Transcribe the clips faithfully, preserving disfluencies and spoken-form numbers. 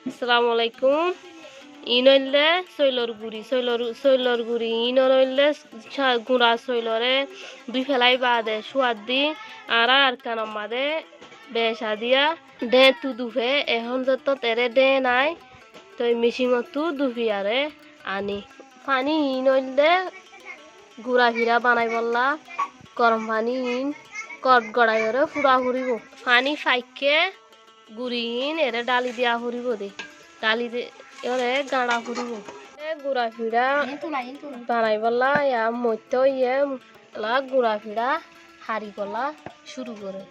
Assalamu alaikum. Iín óilde sóilor guri, sóilor, sóilor guri. Iín óilde sa-, guñra sóiloré dúi félai baade cúar di añára Arkanor mazé beca diya dhéeñttu dufe. Ehón zettót eré dhéeñ nái, toi micínottú dufiyaré aní. Faní iín óilde gura fiçá banaibólla gorom faní iín gotgoraiyóre fúra foribóu. Faní faikké guri iín eré dháli diya foribóu de. Dháli di-, ore gañça foribóu. E gura fiçá banaibólla ya moittó óiye la gura fiçá haribólla cúru goré.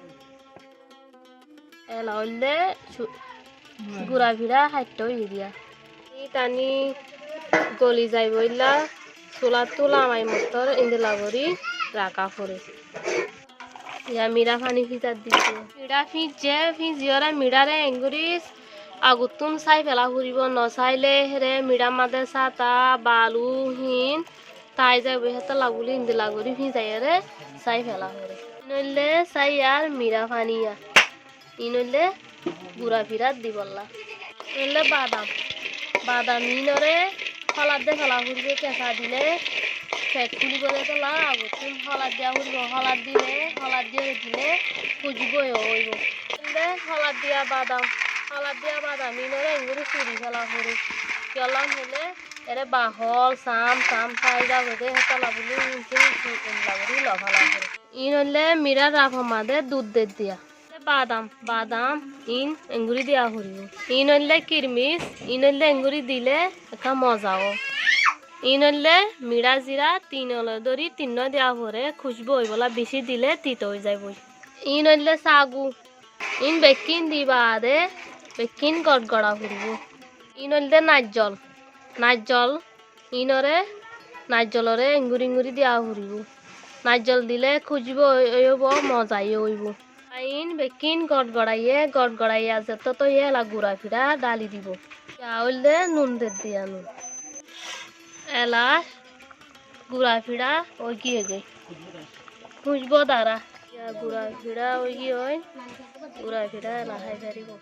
Ela óilde cu-, gura fiçá háitta óiye diya. Iín taní goli zaibólla suláttu lamai mottór endilla gorí raká foré. Ya miçá faní fízat diyé. Miçá fízze, fíziyóre miçáre engorí agottún sái fela foribóu, nosáile hére miçár mazé sáta, balu, híin tái zaibói, hétolla buli endilla gorí fízaiyóre sái fela foré. Iín óilde sái ar miçá faní ya. Iín óilde gura fiçát dibólla. Iín óilde badam. Badam iínoré hólat di fela foribóu, kesa dile fet fúlibóu de hétolla agottún hólat diya foribóu, hólat dile, hólat diyóre dile kúcbu óibo. Iín óilde hólat diya badam. Hólat diya badam iínoré engorí suri fela foré. Kiyólla hoilé eré bahól, sam, sam sái zagói de, hétolla buli iín endilla gorí lofela foré. Iín óilde miçár rafor mazé dud deddiya. Badam, badam, iín engorí diya foribóu. Iín óilde kirmis, iín óilde engorí dile ekká moza ó. Iín óilde miçá zira, tin olo dóri tinnúa diya foré, kúcbu óibolla, bicí dile tito ói zaibói. Iín óilde ságu, iín bekkín di baade bekkín gotgora foribóu. Iín óilde naijjol, naijjol, iínoré, naijjoloré engorí engorí diya foribóu. Naijjol dile kúcbu ói-, óibo, moza yó óibo. Iín bekkín gotgoraiyé, gotgoraiya zettót óiye ela gura fiçá dháli dibóu. Ya óilde nun deddiya nun. Ela gura fiçá óigiyé goi. Kúcbu dara. Ya gura fiçá óigiyé, gura fiçá ela hái faribóu.